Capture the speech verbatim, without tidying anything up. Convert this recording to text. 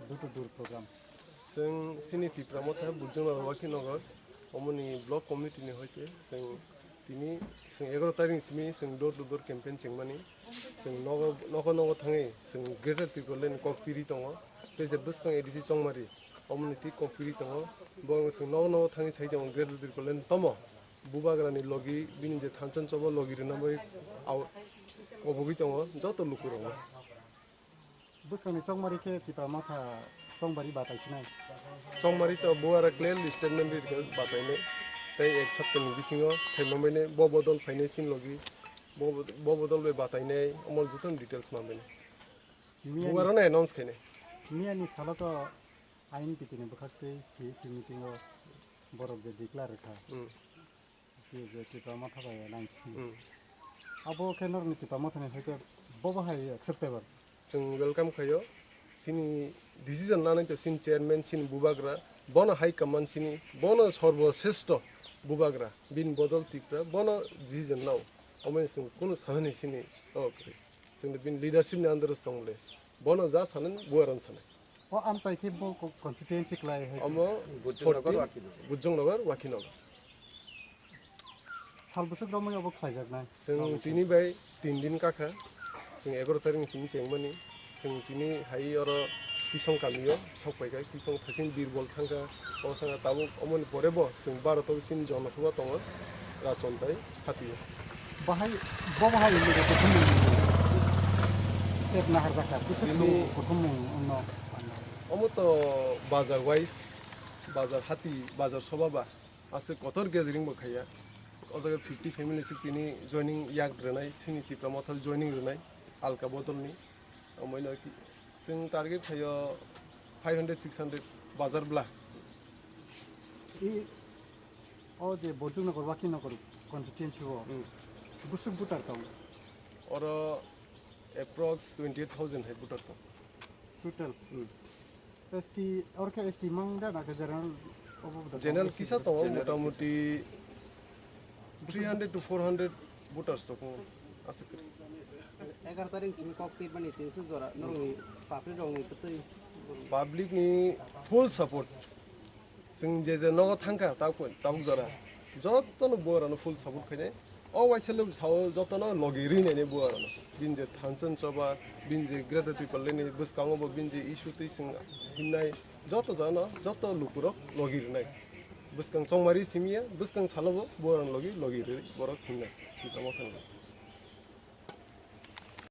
Door to door program. Chwng chini Tipra Motha Bujungnaro Wakhinagar, omoni block committee ni hoite chwng tini chwng egaroh tarik ni simi chwng door to door campaign chengmani. Chwng nogo, nogo, nogo thangwi chwng Greater Tipraland ni kok piri tongo. Tei je bwskang A D C Chongmari, omoni twi kok piri tongo. Bo chwng nogo, nogo thangwi sai tongo Greater Tipraland ni tomo bubagrani logi, bini je thansa choba logi rwna bai au-, kobogwi tongo joto lukurokno. Bwskangni Chongmari khe Tipra Motha Chongmari batai sinai. Chongmari to buara clearly statement ri rwkha batainai. Tei ek saptani bisingo sai manbainai bo bodol phainai sin logi. Bo, bo bodol bai batainai omo jotono details manbainai. Miyani, buarano announce khainai. Miyani salo to I N P T ni bwkhak twi C E C meeting o borok je declare rwkha. Hmm. Khe je Tipra Motha bai alliance. Hmm. Abo khe norokni Tipra Mothani hai khe bobo hai acceptable? Chwng welcome khaio. Chini decision nanai to chini chairman, chini bubagra, bono high command chini, bono sorbo sreshto bubagra, bini bodol Tipra, bono decision nao. Omoni chwng kunu sanani chini, okay. Chwng bini leadership ni under o tong le. Bono ja sanani buaran sanai. O amchai khe bo co-, constituency klai hai. Omo Bujungnogor, forty, Wakhinagar. Bujungnogor, Wakhinagar. Sal bwswk romwi obo khlaijaknai? Chwng tini bai tin din kakha. Chwng egaroh tarik ni simi chengmani. Chwng tini hai oro Kisong kamio sok paikha. Kisong thasing Birbol thangkha. O thangkha tabuk omoni pore bo chwng Bharat o chini Janasabha tongo. Rachon tai hatio. Bahai, bo bahai step naharjakha. Bwswk tini kuthumung wngno. Omo to bazar wise, bazar hati, bazar soba ba. Aswk kotor gathering bo khaiya. O jaga fifty family sik tini joining yak rwnai, chini Tipra Motha joining rwnai, alka bodol ni. Omoino ki, chwng target khaio five hundred, six hundred bazar bla. I, o je Bojongnagar, Wakhinagar constituency o, hmm, bwswk voter tong? Oro approx twenty eight thousand hai voter tong. Total? Hmm. S T, oro khe S T mang da na khe general obo da? General kisa tongo, general motamuti three hundred to four hundred voters tongo, aswk kwrwi. Egaroh tarik simi kok twi mani tinso jora norokni public rokni kwtwi. Public ni full support. Chwng je je nogo thangkha tabuk, tabuk jora jotono buarano full support khainai. O waisa lwk sao jotono logi rinaini buarano. Bini je thansa choba, bini je Greater Tipraland ni bwskango bo bini je issue twi chwng himnai joto jagano joto lukurok logi rinai. Bwskang Chongmari simiya, bwskang salobo buarano logi, logi ri borok himnai. Tipra Mothani.